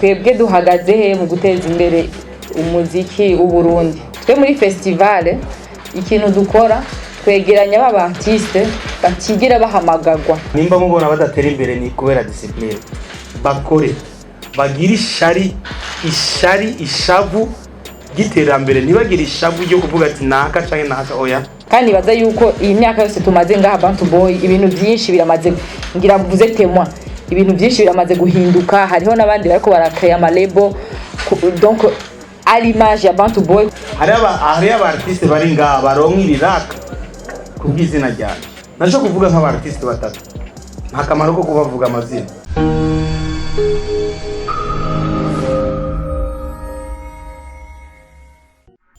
Twebwe duhagaze he mu guteza imbere umuziki w'Uburundi? Twe muri festival ikintu dukora, twegeranya ba artiste batigera bahamagagwa. Nimba mubona badatera imbere, ni kubera discipline. Bakore, bagire ishari, ishari, ishavu ry'iterambere, ntibagire ishavu ryo kuvuga ati naka canke naka, oya. Kandi nibaza yuko iyi myaka yose tumaze ngaha Bantu Boy, ibintu byinshi biramaze, ngira mvuze témoin, ibintu byinshi biramaze guhinduka. Hariho n'abandi bariko baracréa ama label, donc à l'image ya Bantu Boy. Hariho aba artiste bari ngaha baronka ibiraka kubw'izina ryanje. Nasho kuvuga nk'aba artiste batatu, nta kamaro ko kubavuga amazina.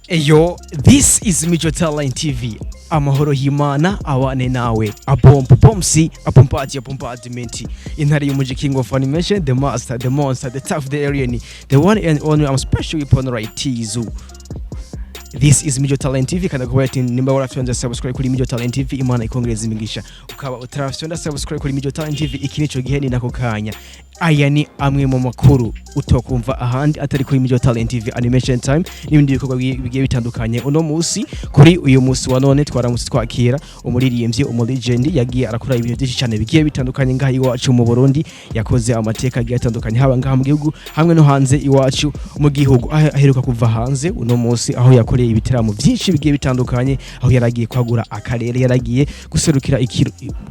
Eyo, this is Mijo Talent TV. Amahoro y'Imana abane nawe. Abombo bomsi, abombadi abombardment. Intare y'umuji, king of animation, the master, the monster, the tough, the alien, the one and only. I'm special weapon right Tizu. This is Mijo Talent TV. Kandi kuba ati nimba warafyonze subscribe kuri Mijo Talent TV, Imana ikongereza imigisha. Ukaba utarafyonda subscribe kuri Mijo Talent TV, iki nico gihe, ni nako kanya. Aya ni amwe mu makuru utokumva ahandi atari kuri Mijo Talent TV, Animation Time n'ibindi bikorwa bigiye bitandukanye. Uno musi, kuri uyu musi wa none, twaramutse twakira umuririmbyi, umu legend, yagiye arakora ibintu byinshi cyane bigiye bitandukanye ngaha iwacu mu Burundi. Yakoze amateka agiye atandukanye, haba ngaha mu gihugu hamwe no hanze iwacu mu gihugu. Aho aheruka kuva hanze uno munsi, aho yakoreye ibiteramo byinshi bigiye bitandukanye, aho yaragiye kwagura akarere, yaragiye guserukira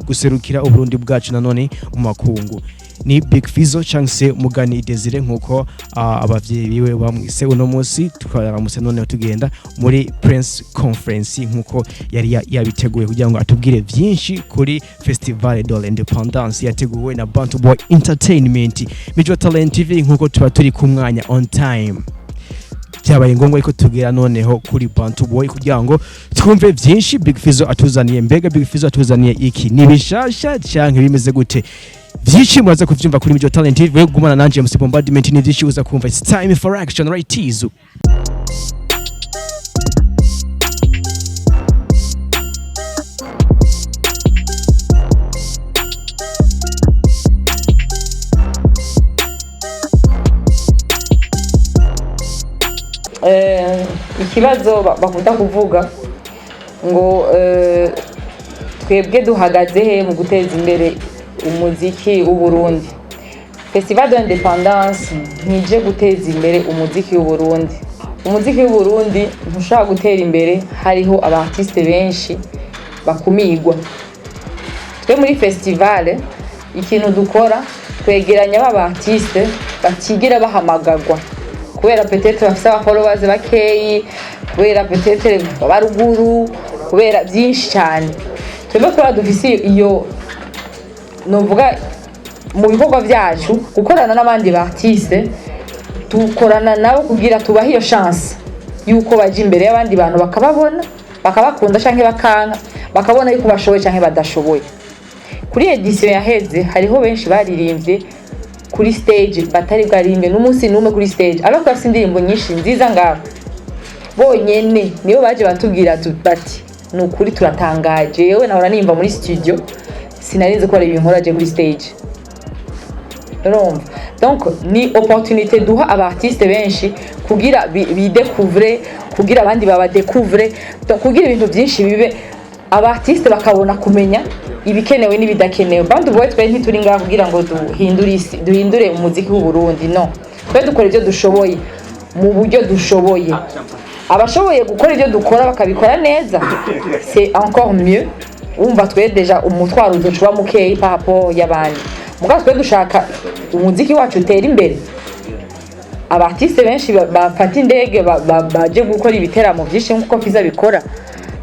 guserukira Uburundi bwacu nanone mu makungu, ni Big Fizzo cyangwa se Mugani Desire, nkuko abavyeyi biwe bamwise. Uno munsi twaramutse noneho tugenda muri press conference, nkuko yari yabiteguye kugira ngo atubwire byinshi kuri Festival de l'Independance yateguwe na Bantu Boy Entertainment. Mijo Talent TV, nkuko tuba turi ku mwanya, on time, byabaye ngombwa ko tugera noneho kuri Bantu Boy kugira ngo twumve byinshi Big Fizzo atuzaniye. Mbega Big Fizzo atuzaniye iki? Ni bishasha canke bimeze gute? Byinshi muraza kuvyumva kuri Mijo Talent TV. Wewe gumana nanje MC Bombardment, ni byinshi uza kumva. It's time for action, right Tizu? Ikibazo bakunda kuvuga ngo twebwe duhagaze he mu guteza imbere umuziki w'Uburundi? Festival de l'Independance ntije guteza imbere umuziki w'Uburundi. Umuziki w'Uburundi ntushobora gutera imbere hariho aba artiste benshi bakumigwa. Twe muri festival ikintu dukora, twegeranya ba artiste batigera bahamagagwa kubera peut-être bafise aba followers bakeyi, kubera peut-être baruguru, kubera byinshi cyane. Twebwe kubera dufise iyo, novuga, mu bikorwa byacu gukorana n'abandi ba artiste, dukorana nabo kugira tubahe iyo chance yuko baja imbere y'abandi bantu, bakababona, bakabakunda canke bakanka, bakabona yuko bashoboye canke badashoboye. Kuri édition yaheze hariho benshi baririmbye kuri stage batari bwaririmbe n'umunsi n'umwe kuri stage, ariko bafite indirimbo nyinshi nziza ngaho. Bonyene nibo baje batubwira bati: "Ni ukuri turatangaje, yewe nahora nimva muri studio, sinarinzi ko hari ibintu nkora je kuri stage." Urumva, donc ni opportunité duha aba artiste benshi kugira bidécouvre, kugira abandi babadécouvre, donc kugira ibintu byinshi bibe, aba artiste bakabona kumenya ibikenewe n'ibidakenewe. Bantu Boy, twe ntituri ngaha kugira ngo duhindure isi, duhindure umuziki w'u Burundi, no. Twe dukora ibyo dushoboye mu buryo dushoboye. Abashoboye gukora ibyo dukora bakabikora neza, c'est encore mieux. Wumva, twe déjà umutwaro uzoca uba mukeyi par rapport y'abandi. Mugabo twe dushaka umuziki wacu utera imbere, aba artiste benshi bafata indege, baje gukora ibiteramo byinshi nk'uko Fiza bikora.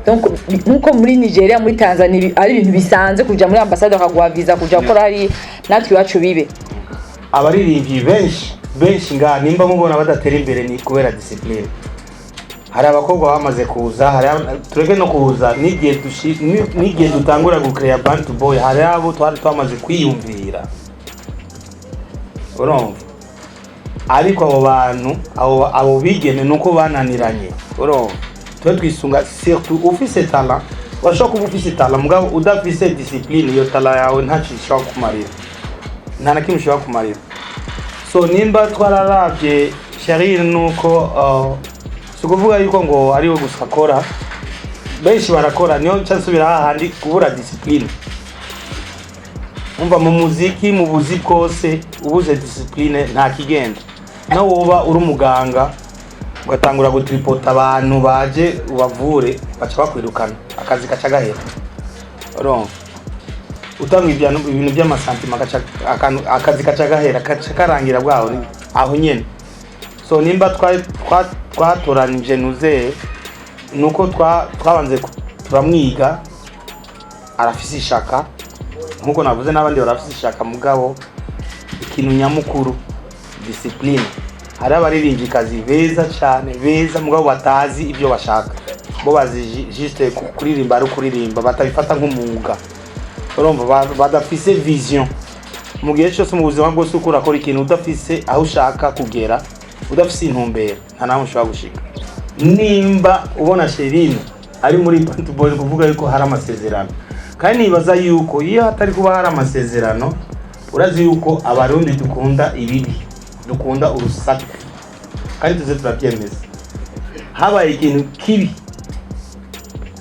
Donc nkuko muri Nigeria, muri Tanzania ari ibintu bisanzwe kuja muri ambasade bakaguha visa kuja gukora hari, natwe iwacu bibe. Abaririmbyi benshi benshi ngaha, nimba mubona badatera imbere, ni kubera discipline. Hari abakobwa bamaze kuza, hari tureke no kuza, n'igihe dutangura gucréa Bantu Boy, hari abo twari twamaze kwiyumvira, urumva? Ariko abo bantu, abo bigeme, nuko bananiranye, urumva? Twe twisunga surtout ufise talent. Urashobora kuba ufise talent, mugabo udafise discipline, iyo talent yawe ntacyo ishobora kumarira, nta na kimwe ishobora kumarira. So nimba twararavye Sharine, nuko si ukuvuga yuko ngo ariwe gusa akora, benshi barakora. Niyo nca nsubira hahandi kubura discipline. Umva, mu muziki, mu buzi bwose, ubuze discipline nta kigenda. No woba uri umuganga ugatangura gutripota abantu baje ubavure, baca bakwirukana, akazi kaca gahera. Urumva, utanga ibintu by'ama sentiments, akazi kaca gahera, kaca karangira bwaho aho nyene. So nimba twatoranije nuze, nuko twabanze turamwiga, arafise ishaka nkuko navuze, n'abandi barafise ishaka, mugabo ikintu nyamukuru discipline. Hari abaririmbyikazi beza cyane, beza, mugabo batazi ibyo bashaka. Bo bazi juste kuririmba, ari ukuririmba, batabifata nk'umwuga. Urumva, badafise vision. Mu gihe cyose, mu buzima bwose, uko urakora ikintu udafise aho ushaka kugera, udafise intumbero, nta naho ushobora gushika. Nimba ubona Sherine ari muri Bantu Boy, kuvuga yuko hari amasezerano, kandi nibaza yuko iyo hatari kuba hari amasezerano, urazi yuko Abarundi dukunda ibibi, dukunda urusaku, kandi tuze turabyemeza. Habaye ikintu kibi,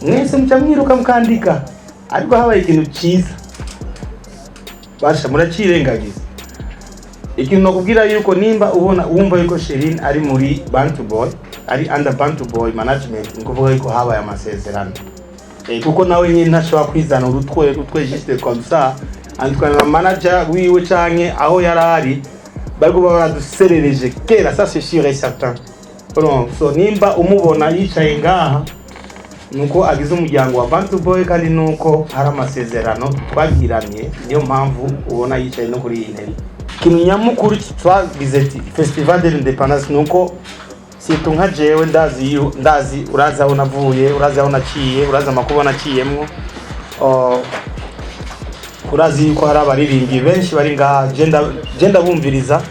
mwese muca mwiruka mukandika, ariko habaye ikintu cyiza, basha muracirengagiza. Ikintu nakubwira yuko nimba ubona wumva yuko Sherine ari muri Bantu Boy, ari under Bantu Boy management, ni kuvuga yuko habaye amasezerano, kuko nawe nyine ntashobora kwizana urutwe utwe juste comme ça. Andikana na manager wiwe canke aho yari ari, bari kuba baraduserereje kera, ça c'est sûr et certain. Urumva? So nimba umubona yicaye ngaha, nuko agize umuryango wa Bantu Boy, kandi nuko hari amasezerano twagiranye, niyo mpamvu ubona yicaye no kuri iyi ntebe. Ikintu nyamukuru twagize ati Festival de l'Indépendance, nuko surtout nka jewe ndazi ndazi, urazi aho navuye, urazi aho naciye, urazi amakuba naciyemwo. Urazi yuko hari abaririmbyi benshi bari ngaha, je ndabumviriza,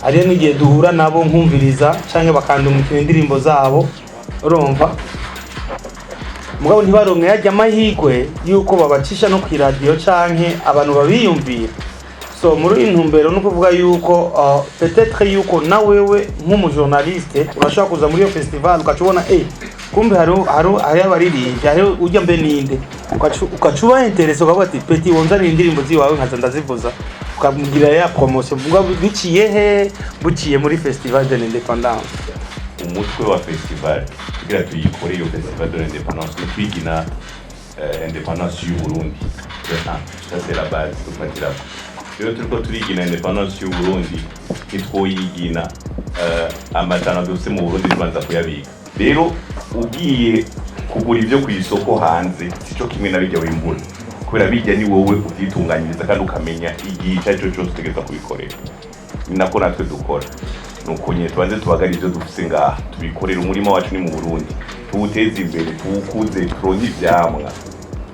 hariyo n'igihe duhura nabo nkumviriza canke bakandungikira indirimbo zabo. Urumva, mugabo ntibaronke yarya amahirwe yuko babacisha no kw'iradiyo canke abantu babiyumvira. So muri iyi ntumbero no kuvuga yuko peut-être yuko na wewe nk'umu journaliste urashobora kuza muri iyo festival, ugaca ubona kumbe hariho abaririmbyi, hariho ujya mbe ninde, ugaca uba intéressé, ukavuga ati: "Petit, wonzanira indirimbo ziwawe nkaza ndazivuza", ukamubwira ya promotion. Mugabo biciye he? Buciye muri Festival de l'Indépendance. Umutwe wa festival, kugira tuyikore iyo Festival de l'Indépendance, ni kwigina indépendance y'u Burundi de un. Ça, c'est la base dufatirako. Rero turiko turigina indépendance y'u Burundi, ntitwoyigina amatana dufise mu Burundi, tubanza kuyabika. Rero ugiye kugura ibyo ku isoko hanze, sico kimwe na bijya wimbura, kubera bijya ni wowe uvyitunganyiriza kandi ukamenya igihe icyo ari cyo cyose utegereza kubikorera. Ni nako natwe dukora, nuko nyine tubanze tubagare ibyo dufise ngaha, tubikorere. Umurima wacu ni mu Burundi, tuwuteze imbere, tuwukuze, turonke ivyamwa.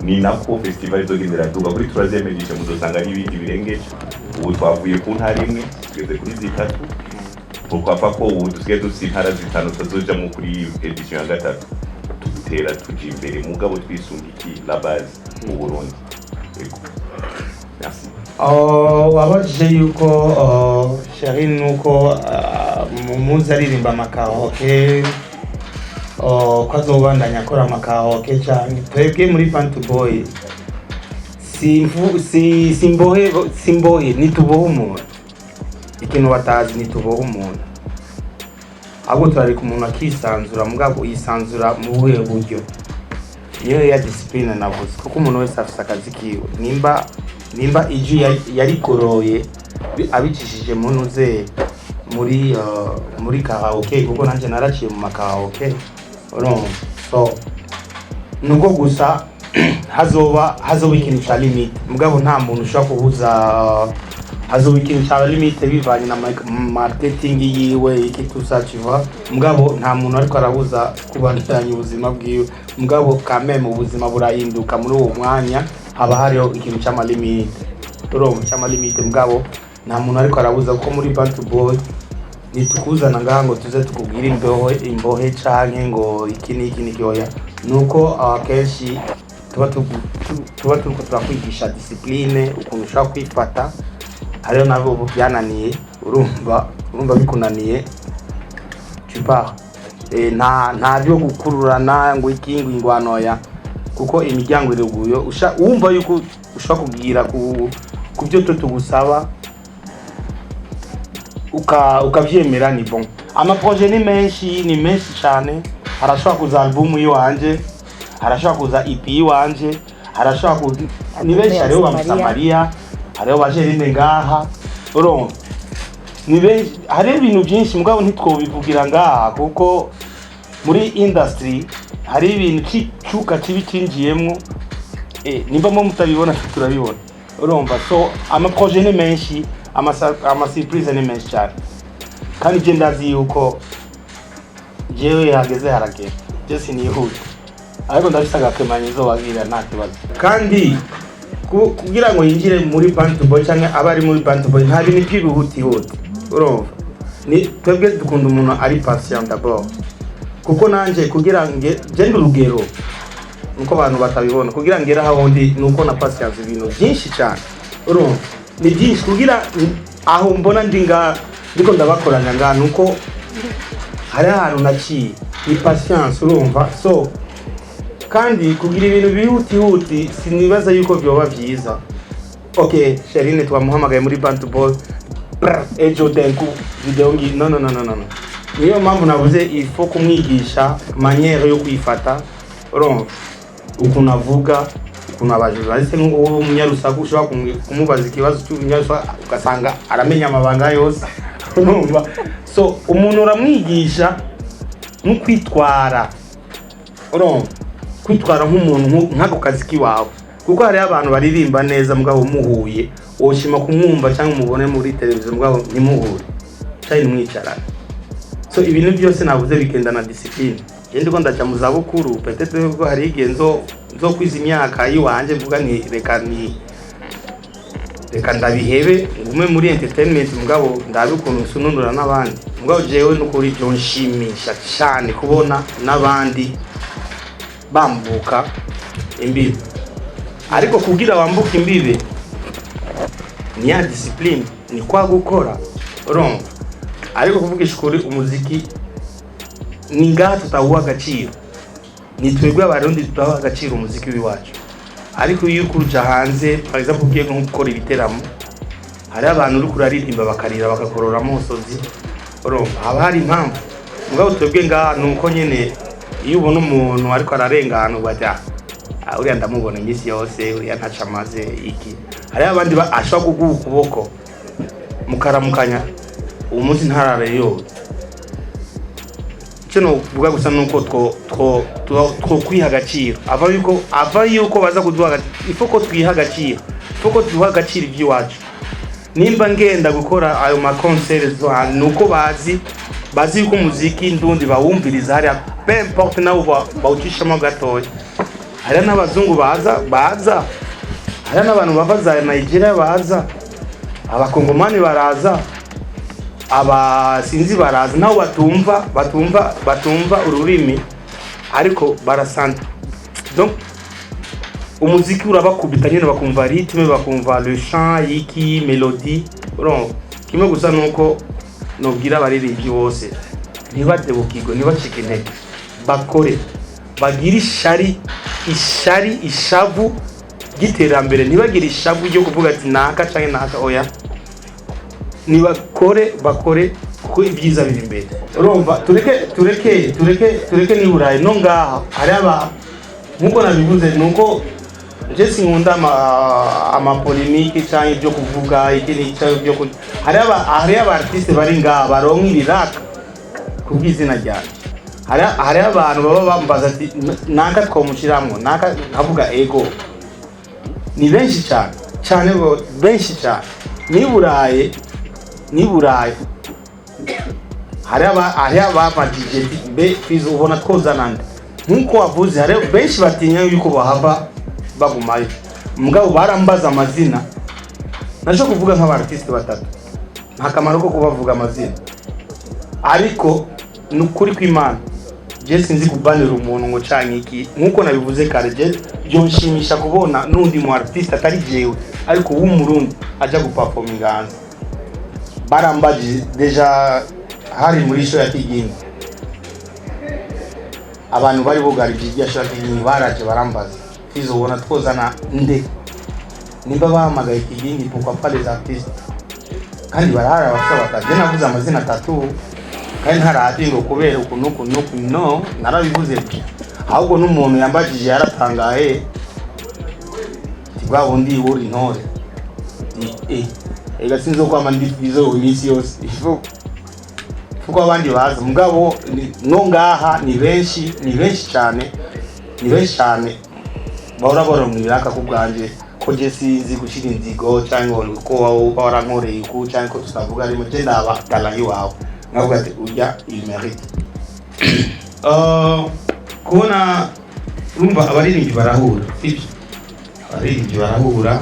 Ni nako festival izogenda iraduga. Kuri troisième édition muzosanga n'ibindi birengeje. Ubu twavuye ku ntara imwe, tugeze kuri zitatu. Pourquoi ko ubu dusigaye dufise intara zitanu tuzojamwo kuri édition ya gatatu? Dutera tuja imbere, mugabo twisunga iki? La base mu Burundi. Yego, merci. Oh, wabajije yuko Sherine nuko muzi aririmba ama karaoke, ko azobandanya akora ama karaoke cyane. Twebwe muri Bantu Boy si simbohe, simbohe, ntitubohe umuntu. Ikintu batazi, ntitubohe umuntu, ahubwo turareka umuntu akisanzura. Mugabo yisanzura mu buhe buryo? Niyo ya discipline navuze, kuko umuntu wese afise akazi kiwe. Nimba ijwi yarigoroye abicishije mu ntuze muri karaoke, kuko nanje naraciye mu ma karaoke, urumva. So nuko gusa hazoba ikintu ca limite, mugabo nta muntu ushobora kubuza. Hazoba ikintu ca limite bivanye na marketing yiwe, iki tusa tu vois. Mugabo nta muntu ariko arabuza kubandanya ubuzima bwiwe, mugabo quand même ubuzima burahinduka. Muri uwo mwanya haba hariho ikintu c'ama limite, urumva, c'ama limite, mugabo nta muntu ariko arabuza, kuko muri Bantu Boy nitukuzana ngaha ngo tuze tukubwire imbohe imbohe canke ngo iki n'iki n'iki, oya. Nuko akenshi tuba turiko turakwigisha discipline, ukuntu ushobora kwifata. Hariho nabo byananiye. Urumva bikunaniye, tu pars. Nta byo gukururana ngo iki, ngo ingwano ya, kuko imiryango iruguye. Wumva yuko ushobora kugira ku byo twe tugusaba, ukavyemera, ni bon. Ama projets ni menshi, ni menshi cyane. Harashobora kuza album yiwanje, harashobora kuza EP yiwanje, harashobora kuza, ni benshi. ya Hariho ba Samaria. Musamaria, hariho ba Jerine ngaha, urumva ni benshi. Hariho ibintu byinshi, mugabo ntitwobivugira ngaha, kuko muri industry hari ibintu cyuka kibi cinjiyemwo. Nimba mo mutabibona, turabibona, urumva. So ama projets ni menshi, ama surprise ni menshi cyane. Kandi je ndazi yuko jewe hageze haragera, je sinihuta, ariko ndafise agakemanyi nzobabwira, nta kibazo. Kandi kugira ngo yinjire muri Bantu Boy canke abe ari muri Bantu Boy, nta bintu by'ibihutihuti, urumva. Ni twebwe dukunda umuntu ari patient d'abord, kuko nanje kugira nge je ndi urugero, nuko abantu batabibona. Kugira ngere aho ndi, nuko na patience ibintu byinshi cyane, urumva, ni byinshi. Kugira aho mbona ndi nga ndiko ndabakoranya nga, nuko hari ahantu naciye, ni patience, urumva. So kandi kugira ibintu bihutihuti sinibaza yuko vyoba vyiza. OK, Sherine twamuhamagaye muri Bantu Boy, brr, ejo denku video ngi, no, no, no, no, no, no. Niyo mpamvu navuze il faut kumwigisha manière yo kwifata, urumva, ukuntu avuga, ukuntu abajura ariko nk'uwo umunyarusaku ushobora kumubaza ikibazo cy'umunyarusaku ugasanga aramenya amabanga yose, urumva. So umuntu uramwigisha no kwitwara, urumva, kwitwara nk'umuntu nk'ako kazi k'iwawe, kuko hariho abantu baririmba neza, mugabo muhuye woshima kumwumva cyangwa umubone muri televiziyo, mugabo ntimuhure cyangwa ntimwicarane. So ibintu byose navuze bigenda na discipline. Je ndiko ndaca mu zabukuru, peut-être ko hari igihe nzo kwiza imyaka yiwanje mvuga ni reka, ni reka ndabihebe, ngume muri entertainment, mugabo ndabe ukuntu nsununura n'abandi. Mugabo jewe nukuri byonshimisha cyane kubona n'abandi bambuka imbibe, ariko kugira wambuke imbibe ni ya discipline, ni kwa gukora, urumva. Ariko kuvugisha ukuri, umuziki ni ngaha tutawuha agaciro, ni twebwe Abarundi tutaha agaciro umuziki w'iwacu. Ariko iyo uriko uruja hanze, par exemple ugiye nko gukora ibiteramo, hariho abantu uriko uraririmba bakarira, bagakorora amosozi, urumva, haba hari impamvu. Mugabo twebwe ngaha ni uko nyene, iyo ubona umuntu ariko ararengana ubaja: "Ah, uriya ndamubona iminsi yose, uriya ntaco amaze iki." Hariho abandi ashobora kuguha ukuboko mukaramukanya, uwo munsi ntarare yoza. Icyo novuga gusa nuko two kwiha agaciro, ava yuko baza kuduha agaciro, ifo ko twiha agaciro, ifo ko duha agaciro iby'iwacu. Nimba ngenda gukora ayo ma concerts zo hanze, nuko bazi yuko umuziki ndundi bawumviriza hariya, peu importe nawo bawucishamo gatoya. Hariya n'abazungu baza, hariya n'abantu bava za Nigeria baza, Abakongomani baraza, abasinzi baraza, naho batumva ururimi, ariko barasanta. Donc umuziki urabakubita nyine, bakumva rythme, bakumva le chant, iki mélodie, urumva. Kimwe gusa nuko nobwira abaririmbyi bose, ntibadebukirwe, ntibacike intege, bakore, bagire ishari, ishari, ishavu ry'iterambere, ntibagire ishavu ryo kuvuga ati naka canke naka, oya, nibakore, bakore, kuko ibyiza biri imbere, urumva. Tureke n'i Burayi no ngaha hari aba, nkuko nabivuze, nuko je sinkunda ama polémiques canke ibyo kuvuga iki n'icyo byo hari aba artiste bari ngaha baronka ibiraka kubw'izina ryanjye. Hari abantu baba bambaza ati: "Naka twomushiramwo naka?" Nkavuga ego. Ni benshi cyane cyane, benshi cyane. N'i Burayi hari ababajije ati: "Mbe Fizzo, ubona twozana nde?" Nk'uko wavuze, hari benshi batinya yuko bahava bagumayo, mugabo barambaza amazina. Naje kuvuga nk'aba artiste batatu, nta kamaro ko kubavuga amazina, ariko ni ukuri kw'Imana, je sinzi kubanira umuntu ngo canke iki. Nk'uko nabivuze kare, je byonshimisha kubona n'undi mu artiste atari jewe. ariko w'Umurundi aja guperforminga hanze. Barambajije déjà hari muri show ya Kigingi, abantu bari bugarije irya show ya Kigingi baraje barambaza: "Fizo, ubona twozana nde nimba bahamagaye Kigingi? Pourquoi pas les artistes?" Kandi barahari abafite batatu. Je navuze amazina atatu kandi ntarati ngo kubera uku n'uku n'uku, no narabivuze byo. Ahubwo n'umuntu yambajije yaratangaye ati: "Bwa bundi uri intore." Ni ega sinzi ko ndi Fizo iminsi yose, ifo kuko abandi baza. Mugabo no ngaha ni benshi, ni benshi cyane, ni benshi cyane bahora baronka ibiraka ku bwanje, ko je sinzi gushira inzigo cyangwa ngo ko wowe warankoreye uku cyangwa ko tutavuga rimwe. Je ndaba talent iwawe, nkavuga ati: "Urya, il mérite." Kubona urumva abaririmbyi barahura, sibyo? Abaririmbyi barahura.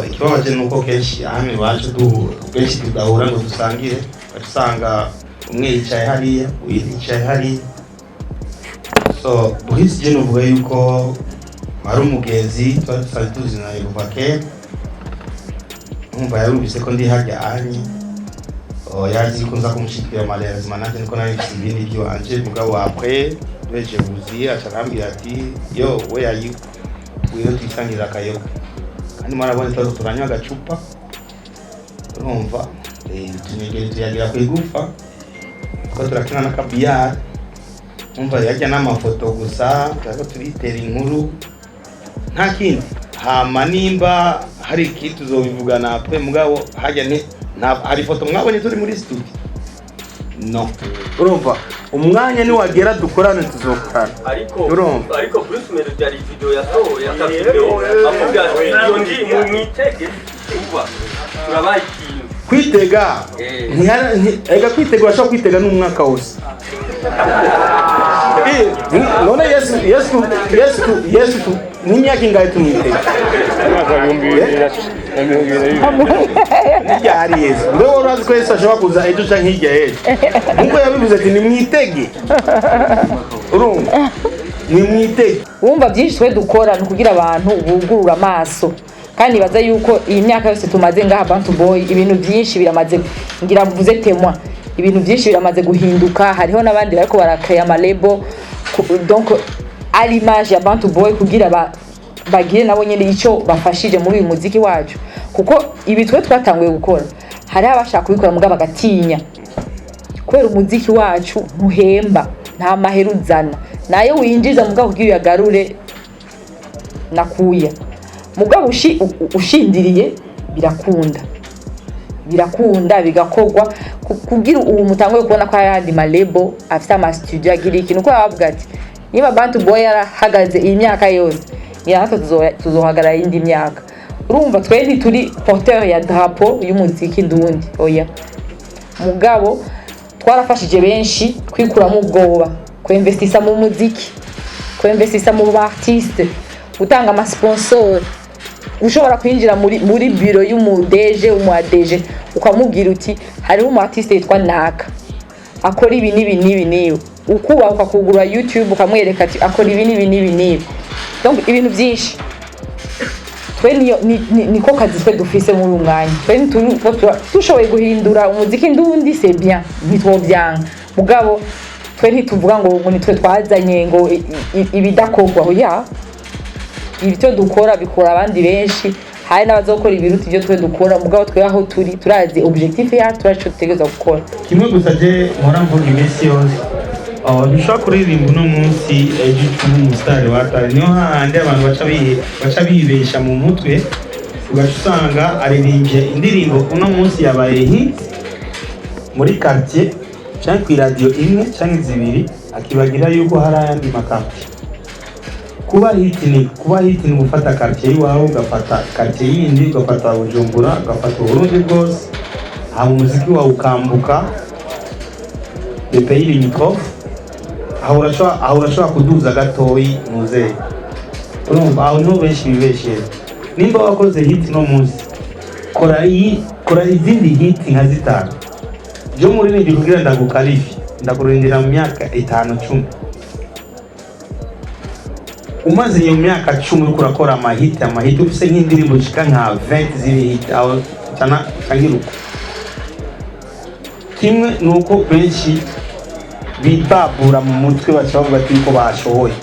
Ikibabaje ni uko kenshi hano iwacu duhura, kenshi tudahura ngo dusangire. Ugaca usanga umwe yicaye hariya, uyindi yicaye hariya. So Bruce, je novuga yuko ari umugenzi twari dusanzwe tuzinanye kuva kera. Nkumva yarumvise ko ndi harya anye. Oh, yazi ko nza kumushikira. Malheureusement nanjye niko nari mfise ibindi by'iwanje. Mugabo après duhejeje buzi, aca arambwira ati: "Yo, where are you? Ngwino twisangire akayoga." Kandi mwarabonye twari turanywa agacupa, urumva, tunyegere tuyagira ku igufa ko turakina n'akabiyari. Umva, yajya n'amafoto gusa, turiko turitera inkuru, nta kindi. Hama nimba hari ikindi tuzobivugana après. Mugabo hajya ni nta hari ifoto mwabonye turi muri studio, no urumva, umwanya niwagera dukorane, tuzokorana. Ariko Urumva? Ariko Bruce Melody hari video yasohoye, akavideo avuga ati: "Iyo ndi mu mwitege uba turabaye ikintu." Kwitega ega kwitega, urashobora kwitega n'umwaka wose. None Yesu, Yesu, Yesu, Yesu, n'imyaka ingahe tumwitega? Umwaka wa 2022. Hirya hari Yesu. Mbe wari urazi ko Yesu ashobora kuza ejo canke hirya y'ejo? Nkuko yabivuze ati: "Nimwitege." Urumva, nimwitege. Wumva, byinshi twe dukora ni ukugira abantu bugurura amaso. Kandi nibaza yuko iyi myaka yose tumaze ngaha Bantu Boy, ibintu byinshi biramaze, ngira mvuze témoin, ibintu byinshi biramaze guhinduka. Hariho n'abandi bariko barakrea ama label, donc à l'image ya Bantu Boy, kugira bagire nabo nyene icyo bafashije muri uyu muziki wacu. Kuko ibi twe twatanguye gukora, hariho abashaka kubikora mugabo bagatinya, kubera umuziki wacu ntuhemba, nta mahera uzana. Nayo winjiza, mugabo kugira uyagarure nakuya. Mugabo ushindiriye birakunda, birakunda bigakorwa. Kugira ubu mutanguye kubona ko hari ayandi ma label afite ama studio agira ikintu, uko bavuga ati: "Niba Bantu Boy yarahagaze iyi myaka yose, ngira natwe tuzohagarara iyindi myaka." Urumva, twe ntituri porteur ya drapeau y'umuziki ndundi, oya. Mugabo twarafashije benshi kwikuramo ubwoba, kuinvestisa mu muziki, kuinvestisa mu ba artiste, gutanga ama sponsor, ushobora kwinjira muri biro y'umu DG, umu ADG, ukamubwira uti: "Hariho umu artiste yitwa naka akora ibi n'ibi n'ibi n'ibi." Ukubaha ukakugura YouTube, ukamwereka ati: "Akora ibi n'ibi n'ibi n'ibi." Donc ibintu byinshi twe niyo niko kazi twe dufise muri uyu mwanya. Twe dushoboye guhindura umuziki ndundi, c'est bien, ntitwovyanga. Mugabo twe ntituvuga ngo nitwe twazanye ngo ibidakorwa, oya. Ibyo dukora bikora abandi benshi, hari n'abazokora ibiruta ibyo twe dukora. Mugabo twe aho turi, turazi objectif yacu, turazi ico dutegerezwa gukora. Kimwe gusa je mpora mvuga iminsi yose, oh, ntushobora kuririmba uno munsi, ejo uba umusitari watari. Niyo hahandi abantu baca bibesha mu mutwe, ugaca usanga aririmbye indirimbo uno munsi yabaye hit muri quartier canke kw'iradiyo imwe canke zibiri, akibagira yuko hari ayandi ma quartier. Kuba hit ni kuba hit, ni gufata quartier iwawe, ugafata quartier yindi, ugafata Bujumbura, ugafata Uburundi bwose, hama umuziki wawe ukambuka les pays limitrophes. Aho urashobora kuduza gatoyi muzehe. Urumva, aho niho benshi bibeshera. Nimba wakoze hit no munsi, kora iyi, kora izindi hit nka zitanu. Byo muririmbyi kugira ndagukarifi, ndakurindira mu myaka 5, 10. Umaze iyo myaka 10 uriko urakora amahiti, amahiti, ufise nk'indirimbo zishika nka 20 ziri hit, aho cana cangiruko. Kimwe ni uko benshi bibabura mu mutwe, baca bavuga ati yuko bashoboye.